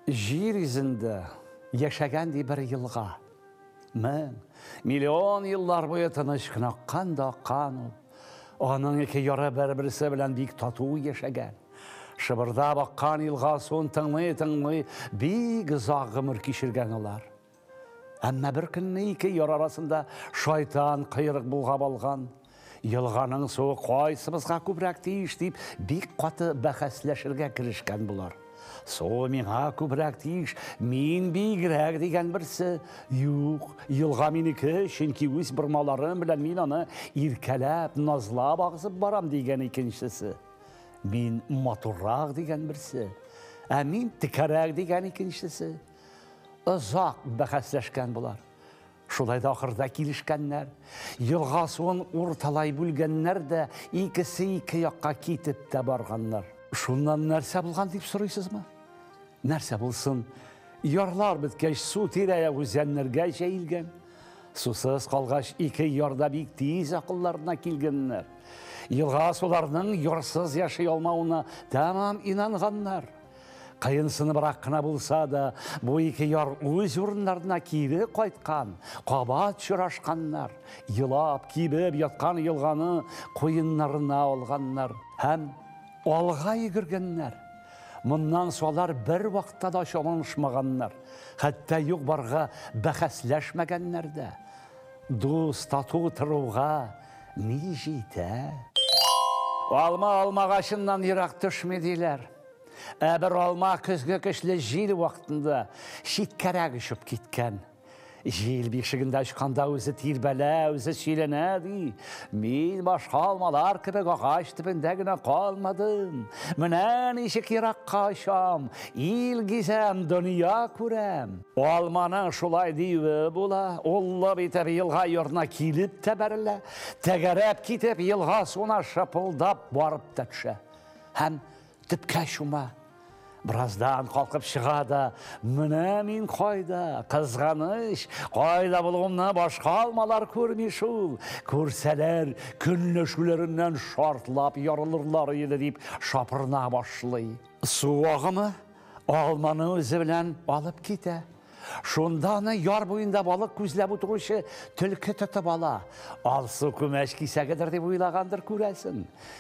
Җир йөзендә яшәгән ди бер елга. Мең, миллион еллар буе тыныч кына аккан да аккан ул. Аның ике яры бер-берсе белән бик тату яшәгән. Шыбырдап аккан елга суын тыңлый-тыңлый бик озак гомер кичергән алар. Әмма бер көнне ике яр арасында шайтан кыйрык болгап алган. Елганың суы кайсыбызга күбрәк тиеш дип бик каты бәхәсләшергә керешкән болар. Су миңа күбрәк тиеш, мин биегрәк дигән берсе. Юк, елга минеке, чөнки үз бормаларым белән мин аны иркәләп, назлап агызып барам дигән икенчесе. Мин матуррак дигән берсе. Ә мин текәрәк дигән икенчесе. Озак бәхәсләшкән болар. Шулай да ахырда килешкәннәр. Елга суын урталай бүлгәннәр дә, икесе ике якка китеп тә барганнар. Шуннан нәрсә булган дип сорыйсызмы? Нәрсә булсын? Ярлар беткәч, су тирә-як үзәннәргә җәелгән. Сусыз калгач, ике ярда бик тиз акылларына килгәннәр. Елга суларының ярсыз яши алмавына тәмам инанганнар. Кыенсыныбрак кына булса да, бу ике яр үз урыннарына кире кайткан, кабат очрашканнар, елап, кибеп яткан елганы куеннарына алганнар һәм алга йөгергәннәр. Моннан соң алар бер вакытта да ачуланышмаганнар, хәтта юк-барга бәхәсләшмәгәннәр дә. Дус, тату торуга ни җитә? Алма алмагачыннан ерак төшми, диләр. Ә бер алма көзге көчле җил вакытында читкәрәк очып киткән. Җил бишегендә очканда үзе тирбәлә, үзе сөйләнә, ди. Мин башка алмалар кебек агач төбендә генә калмадым. Менә ничек еракка очам, ил гизәм, дөнья күрәм. Алманың шулай диюе була, уллап итеп елга ярына килеп тә бәрелә, тәгәрәп китеп елга суына шапылдап барып та төшә. Һәм төпкә чума. Бераздан калкып чыга да, менә мин кайда, кызганыч, кайда булуымны башка алмалар күрми шул. Күрсәләр, көнләшүләреннән шартлап ярылырлар иде дип шапырына башлый. Су агымы алманы үзе белән алып китә. Шунда аны яр буенда балык күзләп утыручы төлке тотып ала. Алсу күмәч кисәгедер дип уйлагандыр, күрәсең.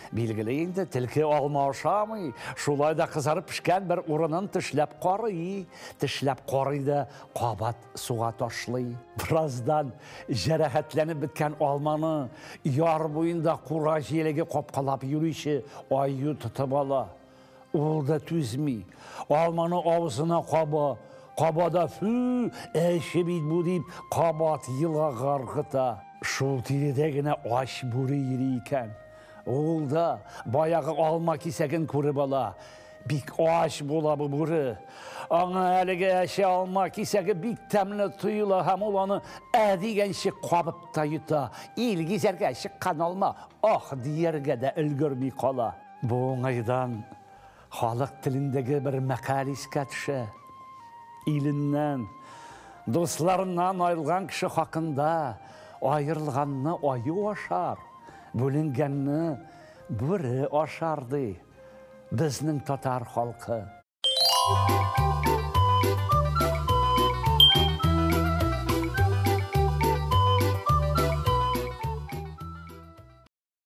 Билгеле инде, төлке алма ашамый, шулай да кызарып пешкән бер урынын тешләп карый. Тешләп карый да кабат суга ташлый. Бераздан җәрәхәтләнеп беткән алманы яр буенда кура җиләге капкалап йөрүче аю тотып ала. Ул да түзми. Алманы авызына каба. Каба да фу, әче бит бу дип, кабат елгага ыргыта. Шул тирәдә генә ач бүре йөри икән. Ул да баягы алма кисәген күреп ала. Бик ач була бу бүре. Аңа әлеге әче алма кисәге бик тәмле тоела һәм ул аны ә дигәнче кабып та йота. Ил гизәргә чыккан алма ах дияргә дә өлгерми кала. Бу уңайдан халык телендәге бер мәкаль искә төшә. Иленнән, дусларыннан аерылган кеше хакында аерылганны аю ашар, бүленгәнне бүре ашар ди безнең татар халкы.